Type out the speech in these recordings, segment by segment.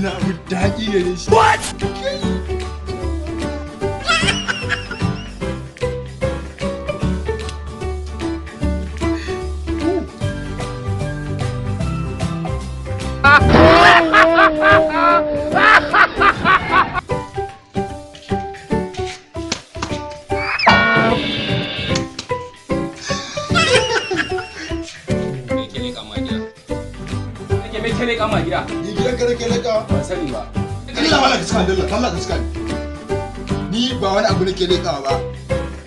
Wannan abu daɗi ne shi. What? Me ke leƙa ma gida? Nake me ke leƙa ma gida? Ni gidan ka nake leƙawa? Ban sani ba. Allah wala ka cika, Allah Allah ka cika. Ni ba wani abu nake leƙawa ba.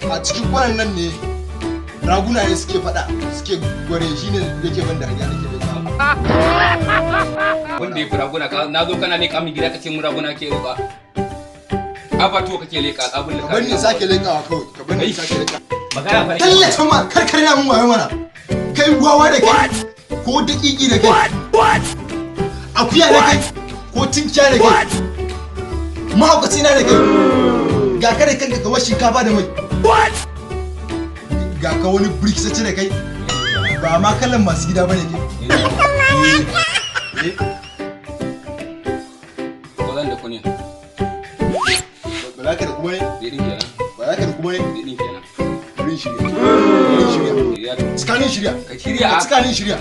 A cikin kwanan nan ne raguna ne suke faɗa, suke gware, shi ne yake ban dariya nake leƙawa. Wanda ya fi raguna ka na zo kana leƙa min gida ka ce mun raguna ke leƙa. Abatuwa kake leƙa abin da Ka bar ni in sake leƙawa kawai, ka bar ni in sake leƙawa. Magana fa nake. Tallata ma karkar na mun wayo mana. Kai wawa da kai ko daƙiƙi da kai. Akuya da kai ko tinkiya da kai. Mahaukaci na da kai. Ga ka da kanka kamar shinkafa da mai. Ga ka wani birkisace da kai. Ba ma kalan masu gida bane kai. Eh, Ko zan da ku ne? Ba za ka da kuma ne? Zai din kenan. Ba za ka da kuma ne? Zai din kenan. Bari in shirya. Bari in shirya. Shirya to. Tsakanin shirya. Ka shirya. Tsakanin shirya.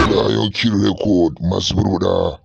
Lion King Record masu burbuɗa.